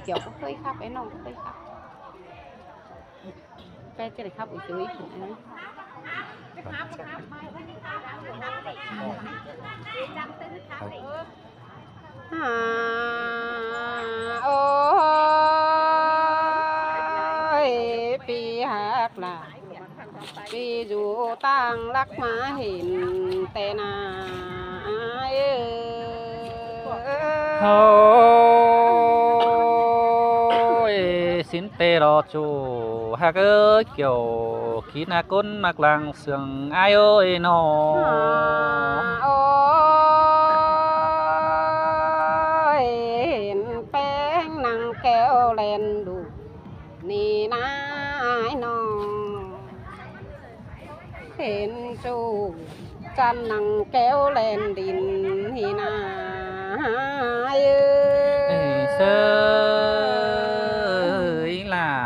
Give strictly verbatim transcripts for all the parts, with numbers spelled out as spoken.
Kiểu có hơi khắp ấy, nó có hơi khắp. Cái cái này khắp buổi tối cũng ấy. À, ôi, pi hạc là pi dù tăng lắc má hên tê nà ai ơi. Hôi, xin tê lo chủ hạc ơi, kiểu ký nà cốn mạc làng sương ai ơi nó. Ôi, hên peng năng kéo len đủ ni na ai nó. Hên chủ chăn năng kéo len đin hi na ai ơi. Ê, sơ ý là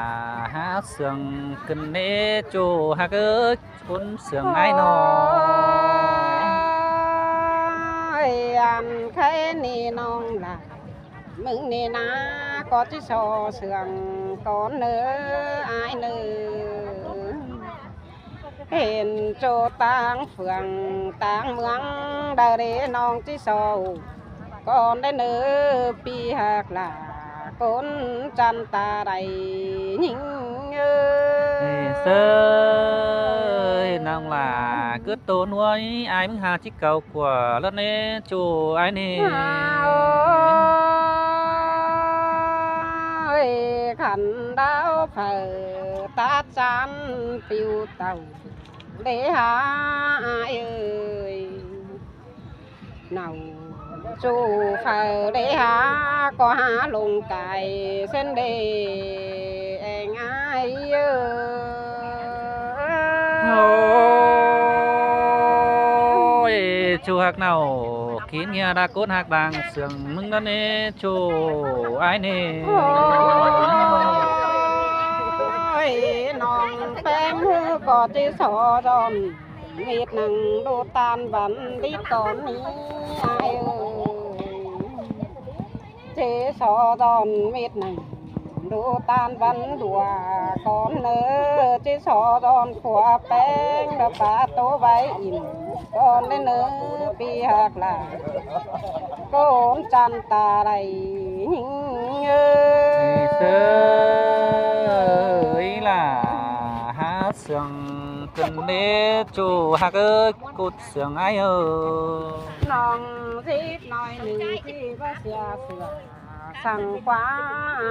há sương cân nế chủ hạc ơi. Cốn sương ai nó. Ôi, ăn khay ni nong là mưng ni na có chứ so sương con nơ ai nơ. Hên chỗ tăng phường tăng mương đa đế nong chứ so con đế nơ pi hạc là cốn chăn ta đảy nhính ơi. Ê, sơ, nong là cứ tôn uối ai mưng hà chích cầu của lợn nế chủ ai nê. Ôi, khăn đáo phở tá chán piu tàu đế há ai ơi. Nau chu phai đế há có há lông cài sen đế eng ai ơ. Ôi, chu hạc nau kín nghe đa cốt hạc đang sương mưng đó nê chu ai nê. Ôi, nong peng hư có chứ so giòn. Mịt nắng đô tan bắn đi con ní ai ơi. Chế so giòn mịt nắng đô tan bắn đùa con nơ. Chế so giòn khua peng đơ pá tô váy in con đê nơ pi hạc là con chăn ta đảy nhính ơi. Sơ ý là há sương cân đế chủ hạc ơi. Cột sương ai ơ. Nong dịp nói nưng khi bá xìa sương săng qua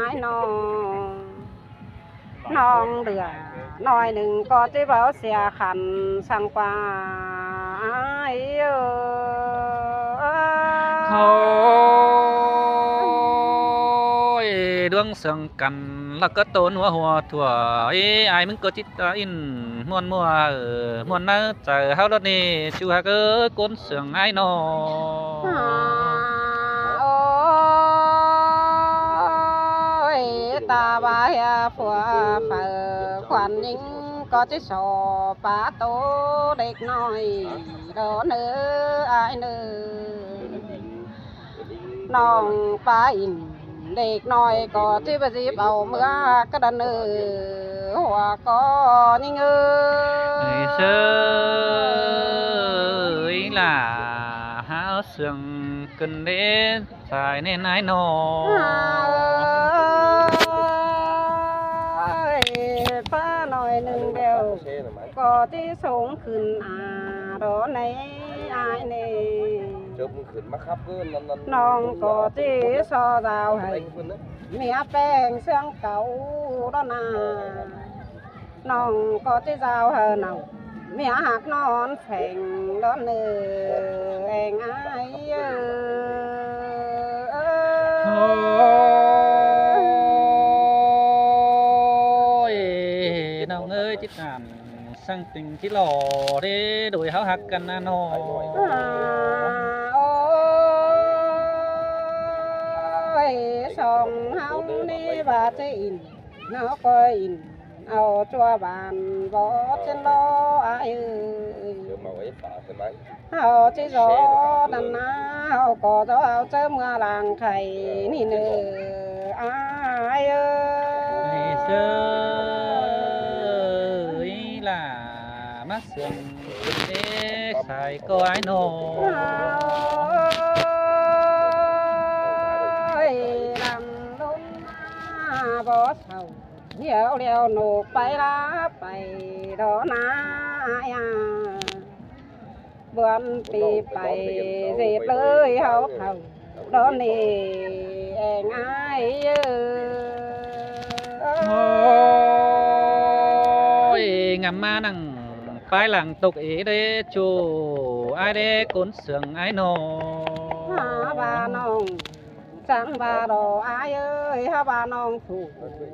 ai nong. Nong đửa nói nưng có chứ báo xìa khăn săng qua ai ơ. Thôi, đuông sương căn là cất tôn hùa hùa thuở. Ê, ai mưng có chít ta in muôn mùa, ơ, muôn nơ. Chả háo lót nê, chu hạc ơ, cốn sương ai nô. Ôi, ta ba hia phua phở khoản nhính có chứ sổ pá tô đếc nói đó nơ ai nơ. Nong pá in đếc nói có chứ bà dịp âu mưa cái đàn nơ hùa có nhính ơ. Ơi sơ, ý là háo sương cơn đế sai nên ai nô. Ơi, pá nói nưng đeo có chứ sống khửn à đó nê ai nê. Chớp khửn mắc khắp cứ năn năn. Nong có chứ so dao hầy. Mía peng sương cáu đó nà. Nong có chứ dao hờ nau. Mía hạc non phèng đó nơ eng ai ơ. Ôi, nong ơi, chít ngàn. Săng tỉnh chít lỏ đế đuổi háo hạc căn ăn hò. À, ôi, song háo ni ba chế in, háo coi in, au ꞌchua bản bó ꞌchến ló ai ơi. Au ꞌchí gió đàn ná, au ꞌcọ gió au ꞌchớ ꞌmưa lăng khay ꞌnị ꞌnớ ai ơi. Ơi, ꞌsướng ꞌmá sương ꞌdệt sai ꞌcọ ai ꞌnọ. Ơi, lăng ꞌlốm ꞌmá bó sau, hiếu ꞌlẹo ꞌnộc pay lá pay đó ná ai à. Bươn pi pay dệt ꞌlới hảư thảu đó ꞌnị eng ai ơi. Ôi, ngắm ꞌmá nẳng pái lăng tốc ế đế ꞌchu ai đế ꞌcốn sương ai ꞌnọ. Hả ꞌva ꞌnọng, chắng ꞌva đó ai ơi, hả ꞌva ꞌnọng phủ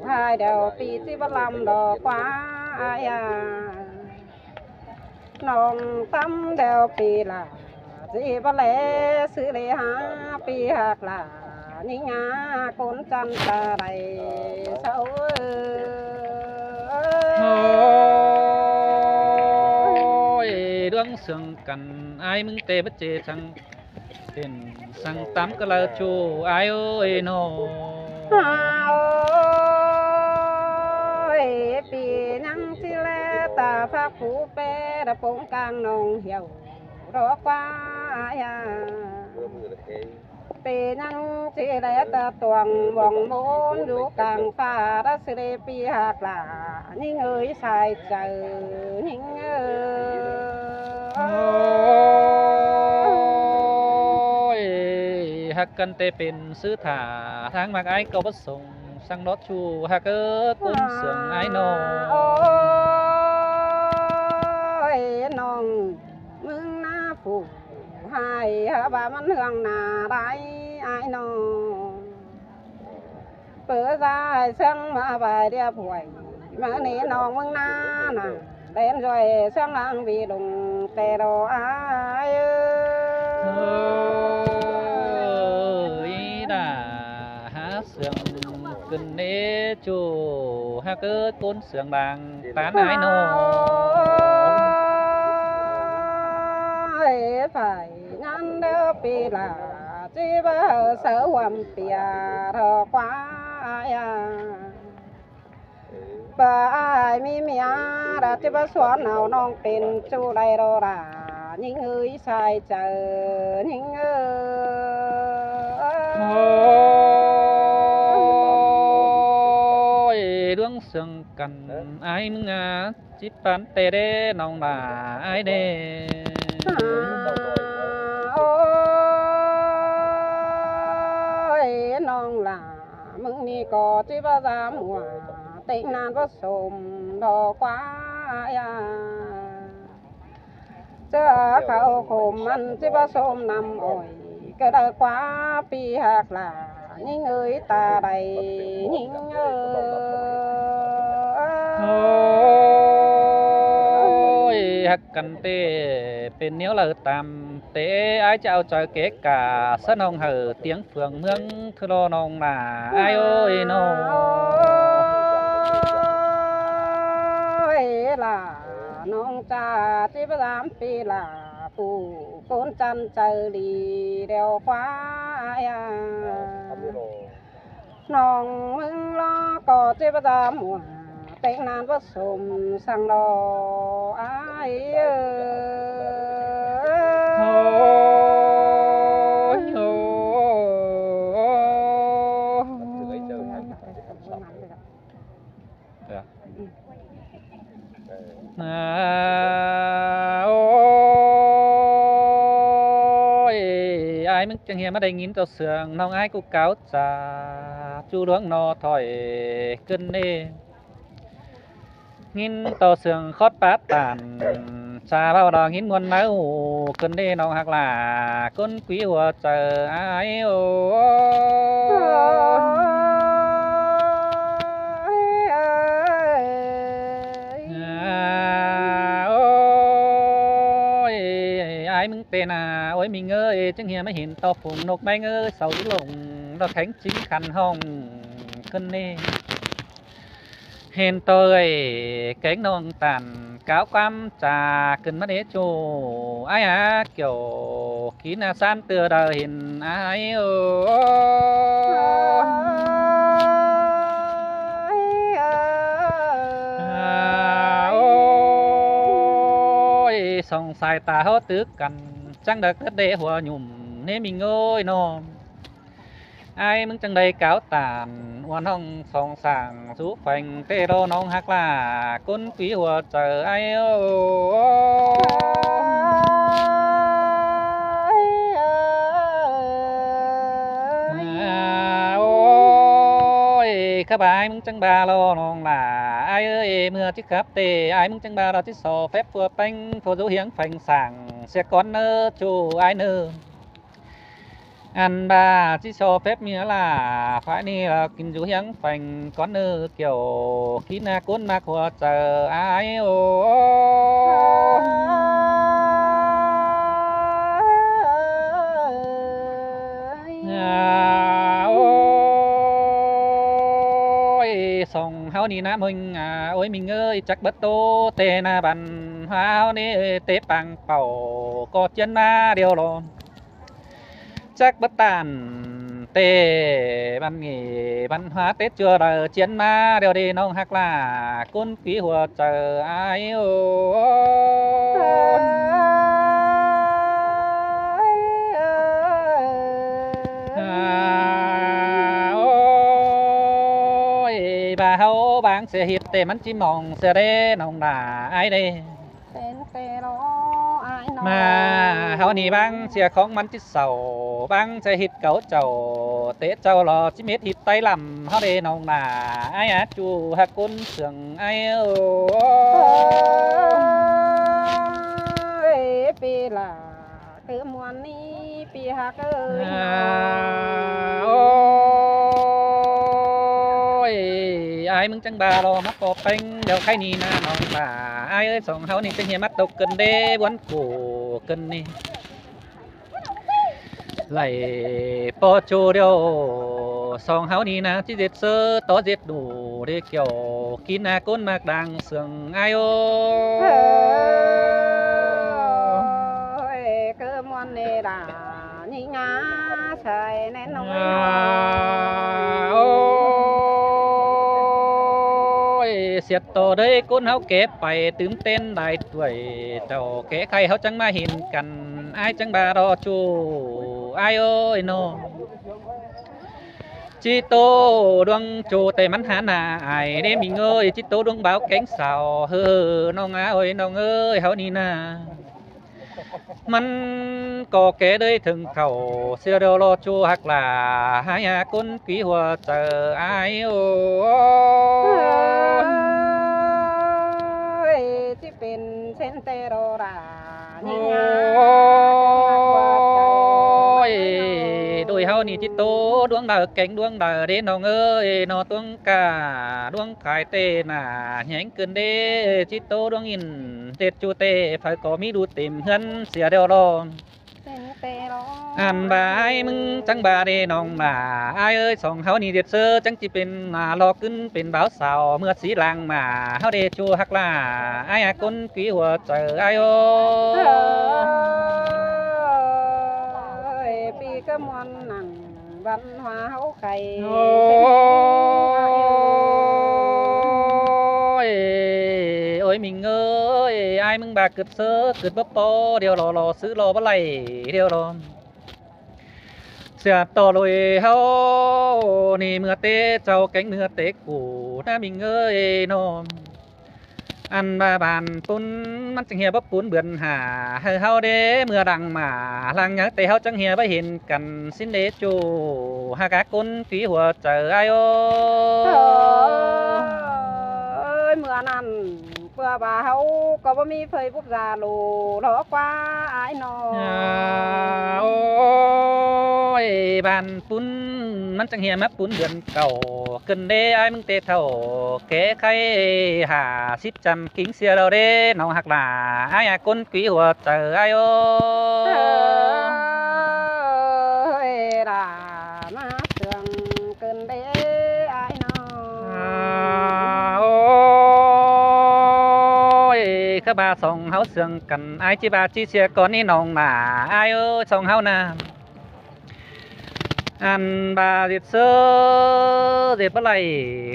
hai đeo pi ꞌchí bá lăm đó ꞌquá ai à. ꞌNọng tắm đeo pi lả, ꞌchí bá lé ꞌsứ lê hả pi ꞌhặc lả, ꞌnhính ngá ꞌcốn chăn ta đảy sau ơi. Ôi, ꞌluống sương căn ai ꞌmứng ꞌtẹ bá ꞌchê săng pên săng tắm cá lau ꞌchu ai ơi ꞌnọ. Ôi, pi ꞌnhắng ꞌchí lé ta phák phú pé đa pông cang ꞌnọng hiẻo đó ꞌquá ai à. Pi ꞌnhắng ꞌchí lé ta tuang muông ꞌmôn dú cang ꞌphạ đa ꞌsứ lê pi ꞌhặc lả, ꞌnhính ơi sai chaư ꞌnhính ơi. Ôi, ꞌhặc căn ꞌtẹ pên ꞌsứ thả tháng ꞌmặc ai ꞌcọ bá sông săng lót ꞌchu ꞌhặc ơ ꞌcốn sương ai ꞌnọ. Ôi, ꞌnọng ꞌmứng ꞌná phủ hai hả ꞌva ꞌmắn ꞌhương nả đảy ai ꞌnọ. Pớ ꞌdại ꞌsướng ꞌmá ꞌvạy điếp huổi, ꞌmá ꞌnị ꞌnọng ꞌmứng ꞌná nả, đen doi ꞌsướng lăng ꞌvi lung ꞌtẹ đó ai ơi. Ôi, đa hả sương căn ế ꞌchu ꞌhặc ơ ꞌcốn sương đang tán ai ꞌnọ. Ôi, phải ngăn đeo pi lả, ꞌchí bá hảư sau huôm pia đó ꞌquá ai à. Bá ai ꞌmí ꞌmía đa ꞌchí bá suốn au ꞌnọng pên ꞌchu đảy đó đa, ꞌnhính ơi sai chaư ꞌnhính ơi. Ôi, ꞌluống sương căn ai ꞌmứng à, ꞌchí pán ꞌtẹ đế ꞌnọng đa ai đế. Ôi, ꞌnọng lả ꞌmứng ꞌnị ꞌcọ ꞌchí bá dám ua, têng ꞌnặn bá sôm đó ꞌquá ai à. ꞌChớ khảu khôm ꞌmắn ꞌchí bá sôm năm ỏi, ꞌcọ đảy ꞌquá pi ꞌhặc lả, ꞌnhính ơi ta đảy ꞌnhính ơi. Ôi, ꞌhặc căn ꞌtẹ pên ꞌnéo lau tam ꞌtẹ ai ꞌchí au chaư kẻ cả ꞌsớ ꞌnọng hảư tiếng phường ꞌmướng ꞌthứ lo ꞌnọng nả ai ơi ꞌnọ. Ôi, lả ꞌnọng ꞌchá ꞌchí bá dám pi lả phủ ꞌcốn chăn chaư đi đeo ꞌquá ai à. ꞌNọng ꞌmứng lo ꞌcọ ꞌchí bá dám ua, têng ꞌnặn bá sôm săng lo ai ơi. Ôi, ôi, ôi. Dạ. À, ôi, ai ꞌmứng ꞌchương hiêm ꞌmá đảy ꞌnghín ꞌto sương ꞌnọng ai ꞌcọ cáo cha ꞌchu ꞌluống ꞌnọ thỏi ꞌcứn ꞌnị. ꞌNgín ꞌto sương khót pát tản cha ꞌvạu đa ꞌnghín ꞌmuôn máư ꞌcứn ꞌnị ꞌnọng ꞌhặc lả ꞌcốn quí hua chaư ai ơi. À, ôi, ai ꞌmứng ꞌtẹ nả, ôi, ꞌmí ꞌngới, ꞌchương hiêm ꞌmá hên ꞌto phung ꞌnộc ꞌmạy ꞌngới sau dú lông ꞌnọ théng chính khăn ꞌhọng ꞌcứn ꞌnị. Hên ꞌtoi kéng ꞌnọng ꞌtan cáo ꞌquám cha ꞌcứn ꞌmá đé ꞌchu. Ái a, Kiẻo kin a ꞌsán ꞌtưa đaư hên ái ơ. Ôi, song sai ta ꞌháu tứ căn chắng đaư cớt đé hua nhủm ꞌnê ꞌminh ơi ꞌnọ. Ái ꞌmứng chắng đảy cáo ꞌtan ꞌuôn ꞌhọng song sảng sú pheng ꞌtẹ ꞌlô ꞌnọng ꞌhặc ꞌlạ ꞌcốn quí hua chaư ái ơ. Ôi, khắp ái ꞌmứng chắng ꞌva ꞌlô ꞌnọng ꞌlạ ái ơi, ꞌmưa ꞌchí khắp ꞌtẹ ái ꞌmứng chắng ꞌva ꞌlô ꞌchí so phép phua ꞌpéng phua dú hiếng pheng sảng sia cón ꞌnớ ꞌchu ái ꞌnớ. Ăn ꞌva ꞌchí so phép ꞌmía ꞌlạ, phái ꞌnị ꞌlạ kin dú hiếng pheng cón ꞌnớ, Kiẻo kin a ꞌcốn ꞌmặc hua chaư ái ơ. Ôi, song ꞌháu ꞌnị ꞌná ꞌminh a, ôi ꞌminh ơi, chắc bớt ꞌtố ꞌtẹ ꞌná văn hóa ꞌháu ꞌnị ꞌtẹ pang pảu ꞌcọ ꞌchiến ꞌmá điêu ꞌlô. Chắc bớt ꞌtan ꞌtẹ văn nghệ văn hóa Tết ꞌchua đaư ꞌchiến ꞌmá điêu đi ꞌnọng ꞌhặc ꞌlạ ꞌcốn quí hua chaư ái ơ. Ôi, ꞌva ꞌháu báng sia ꞌhịt ꞌtẹ ꞌmắn ꞌchí mong sia đé ꞌnọng ꞌlạ ái đé. ꞌMá ꞌháu ꞌnị báng sia khong ꞌmắn ꞌchí sau, báng sia ꞌhịt cáu chảu, té chảu lo ꞌchí mết ꞌhịt ꞌtái lăm ꞌháu đé ꞌnọng ꞌlạ ái a, ꞌchu ꞌhặc ꞌcốn sương ái ơ. Ôi, pi ꞌlạ cứ ꞌmuôn ꞌnị pi ꞌhặc ơi. Ôi, ái ꞌmứng chắng ꞌva ꞌlô ꞌmá ꞌpo ꞌpéng điêu khay ꞌnị ꞌná ꞌnọng ꞌlạ ái ơi, song ꞌháu ꞌnị chắng ꞌhia ꞌmá tốc ꞌcứn đé ꞌbuốn củ ꞌcứn ꞌnị. Đảy ꞌpo ꞌchu điêu, song ꞌháu ꞌnị ꞌná ꞌchí ꞌdệt ꞌsớ tó ꞌdệt đủ đé, Kiẻo kin a ꞌcốn ꞌmặc đang sương ái ơ. Ôi, cứ ꞌmuôn ꞌnị ꞌlạ ꞌnị ꞌná sai ꞌnén ꞌnọng ơi. Ôi, siết tô đé ꞌcốn ꞌháu ké pay tứm ꞌtến đai tuổi, chảu ké khay ꞌháu chắng ꞌmá hên căn ái chắng ꞌva ꞌlô ꞌchu ái ơi ꞌnọ. ꞌChí tô ꞌluống ꞌchu ꞌtẹ ꞌmắn hả nả ải đé ꞌminh ơi, ꞌchí tô ꞌluống báo kéng sau ꞌhứ ꞌnọng a ơi, ꞌnọng ơi, ꞌháu ꞌnị ꞌná ꞌmắn ꞌcọ ké đới thưng thảu sia điêu ꞌlô ꞌchu ꞌhặc ꞌlạ ái a, ꞌcốn quí hua chaư ái ơ. Ôi, ꞌchí pên sến ꞌtẹ ꞌlô ꞌlạ ꞌnị ꞌná. Ôi, đôi ꞌháu ꞌnị ꞌchí tô ꞌluống đaư kéng ꞌluống đaư đé ꞌnọng ơi, ꞌnọ ꞌluống ca ꞌluống khai ꞌtẹ ꞌná ꞌhéng ꞌcứn đé, ꞌchí tô ꞌluống in tết ꞌchu ꞌtẹ, phaư ꞌcọ ꞌmí đu têm ꞌhướn sia điêu ꞌlô. Ăn ꞌva ái ꞌmứng chắng ꞌva đé ꞌnọng ꞌlạ ái ơi, song ꞌháu ꞌnị ꞌdệt ꞌsớ chắng ꞌchí pên ꞌlạ ꞌlô ꞌcứn pên báo sau ꞌmưa sí lăng ꞌmá ꞌháu đé ꞌchu ꞌhặc ꞌlạ ái a, ꞌcốn quí hua chaư ái ơ. Ôi, pi cứ ꞌmuôn nẳng văn hóa ꞌháu khay. Ôi, ôi ꞌminh ơi, ái ꞌmứng ꞌva ꞌcứt ꞌsớ ꞌcứt báu ꞌpo điêu ꞌlô, ꞌlô ꞌsứ ꞌlô báu đảy điêu ꞌlô. Sia tô ꞌlụi ꞌháu ꞌnị ꞌmưa té chảu kéng ꞌmưa té củ ꞌná ꞌminh ơi ꞌnọ. Ăn ꞌva bản pún ꞌmắn chắng ꞌhia báu pún bươn hả, hảư ꞌháu đé ꞌmưa lăng ꞌmá lăng nháư ꞌtẹ ꞌháu chắng ꞌhia báu hên căn sín đé ꞌchu ꞌhặc ꞌcốn quí hua chaư ái ơ. Ôi, ꞌmưa ꞌnặn ꞌpưa ꞌva ꞌháu ꞌcọ báu ꞌmí Facebook, Zalo ꞌló ꞌquá ái ꞌnọ. Ôi, bản pún ꞌmắn chắng ꞌhia ꞌmá pún bươn cảu ꞌcứn đé ái ꞌmứng ꞌtẹ thảu ké khay hả síp chăm kính sia ꞌlô đé ꞌnọng ꞌhặc ꞌlạ ái a, ꞌcốn quí hua chaư ái ơ. Ôi, ꞌlạ ꞌmá sương ꞌcứn đé ái ꞌnọ. ꞌVa song ꞌháu sương căn, ải ꞌchí ꞌva ꞌchí sia cón ꞌnị ꞌnọng nả, ải ới, song ꞌháu ꞌna. Ăn ꞌva ꞌdệt ꞌsớ ꞌdệt báu đảy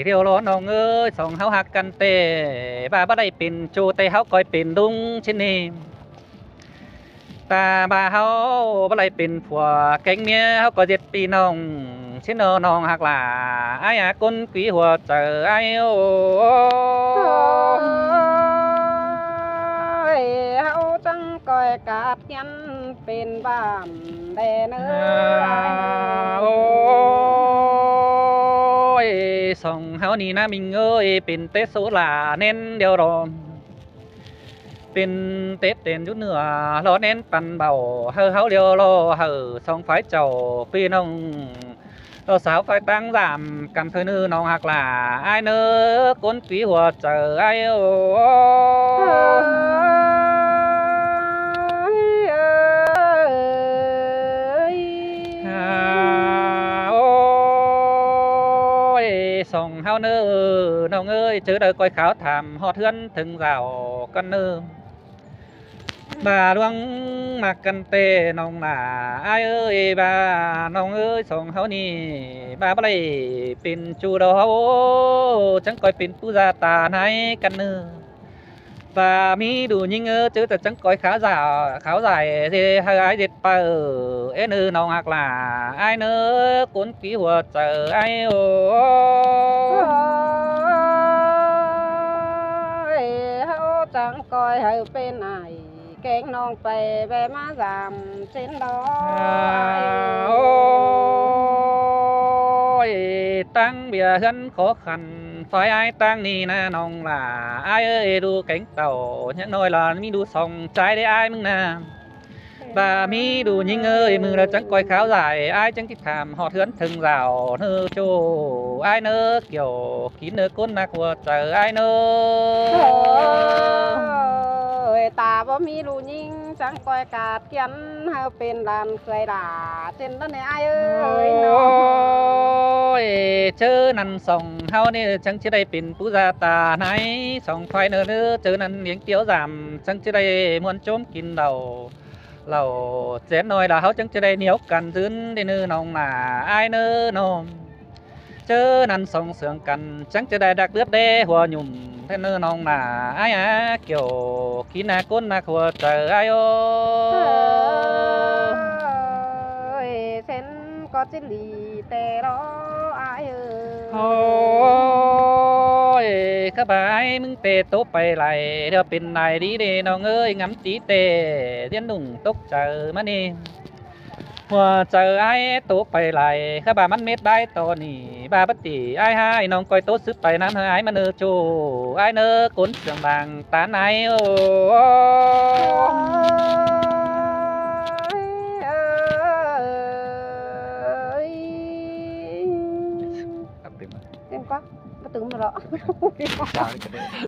ꞌlẹo lo ꞌnọng ới, song ꞌháu ꞌhặc căn ꞌtẹ. ꞌVa báu đảy pên ꞌchu ꞌtẹ ꞌháu ꞌcoi pên ꞌlung ꞌchí ꞌnị. Ta ꞌva ꞌháu báu đảy pên phua kéng ꞌmía, ꞌháu ꞌcoi ꞌdệt ꞌpi ꞌnọng ꞌchí ꞌnớ ꞌnọng ꞌhặc lả. Ải a, ꞌcốn quí hua chaư ải ới. Ôi, ꞌháu chắng ꞌcoi ꞌcặt ꞌhiến pên bản đe ꞌnớ. Ôi, song ꞌháu ꞌnị ꞌna ꞌminh ới, pên té số lả ꞌnén điêu ꞌló. Pên té tẻn dú ꞌnựa lo ꞌnén păn báu hảư ꞌháu ꞌlẹo lo hảư song phái chảu ꞌpi ꞌnọng lo sáo phái ꞌtáng dản căn thôi ꞌnớ ꞌnọng ꞌhặc lả. Ải ꞌnớ, ꞌcốn quí hua chaư ải ới. Ôi, song ꞌháu ꞌnớ ꞌnọng ới, ꞌchớ đaư ꞌcoi kháo tham ꞌhọt ꞌhướn thong dảo căn ꞌnớ. ꞌVa ꞌluống ꞌmặc căn ꞌtẹ ꞌnọng nả, ải ới, ꞌva ꞌnọng ới, song ꞌháu ꞌnị ꞌva báu đảy pên ꞌchu đaư ꞌháu, chắng ꞌcoi pên pú da ta nái căn ꞌnớ. ꞌVa ꞌmí đu ꞌnhính ới, ꞌchớ ta chắng ꞌcoi kháo dải, kháo dải ꞌdệt hảư ải ꞌdệt pay ꞌnớ ꞌnọng ꞌhặc lả. Ải ꞌnớ, ꞌcốn quí hua chaư ải ới. Ôi, ꞌháu chắng ꞌcoi hảư pên ải kéng ꞌnọng pay ꞌvẹ ꞌmá dản ꞌchến đo. Ôi, ꞌtáng ꞌviạk ꞌhướn khó khăn phái ải ꞌtáng ꞌnị ꞌna ꞌnọng lả. Ải ới, đu kéng tảu ꞌnhắng ꞌnọi lỏ ꞌmí đu song ꞌchái đé ải ꞌmứng ꞌna. ꞌVa ꞌmí đu ꞌnhính ới, ꞌmự đaư chắng ꞌcoi kháo dải, ải chắng ꞌchí tham ꞌhọt ꞌhướn thong dảo ꞌnớ ꞌchu. Ải ꞌnớ, kiẻo kính ꞌnớ ꞌcốn ꞌmặc hua chaư ải ꞌnớ. Ôi, ta báu ꞌmí đu ꞌnhính chắng ꞌcoi ꞌcặt ꞌhiến hảư pên lăn khơi lả ꞌchến đo ꞌnị ải ới. Ôi, ꞌchớ ꞌnặn song ꞌháu ꞌnị chắng ꞌchí đảy pên pú da ta nái song phái ꞌnớ ꞌnớ, ꞌchớ ꞌnặn ꞌliếng tiếu dản chắng ꞌchí đảy ꞌmuôn ꞌchốm kin lảu. Lảu ꞌchén ꞌnọi lỏ ꞌháu chắng ꞌchí đảy ꞌnéo căn dưn đé ꞌnớ ꞌnọng nả, ải ꞌnớ ꞌnọng. ꞌChớ ꞌnặn song sương căn chắng ꞌchí đảy đắc ꞌlượt đé hua nhủm ꞌtẹ ꞌnớ ꞌnọng nả, ải a, kiẻo kính ꞌna ꞌcốn ꞌmặc hua chaư ải ới. Ôi, ꞌsến ꞌcọ ꞌchí đi ꞌtẹ lo ải ới. Ôi, cá ba ải ꞌmứng ꞌtẹ tó pay lai, ꞌlẹo pên lai đi đé ꞌnọng ới, ngắm tí ꞌtẹ ꞌdiến ꞌnung tốc chaư ꞌmá ꞌnị. Hua chaư ải tó pay lai, cá ba ꞌmắn mết bái ꞌto ꞌnị, ba bát tỉ ải ꞌhại ꞌnọng ꞌcoi tó sứp pay ꞌnặn hảư ải ꞌmá ꞌnớ ꞌchu, ải ꞌnớ ꞌcốn sương bang tán ải ới. Ôi. Áp tứng à? Tứng quá, áp tứng mà lọ. Sao đấy, cái đấy.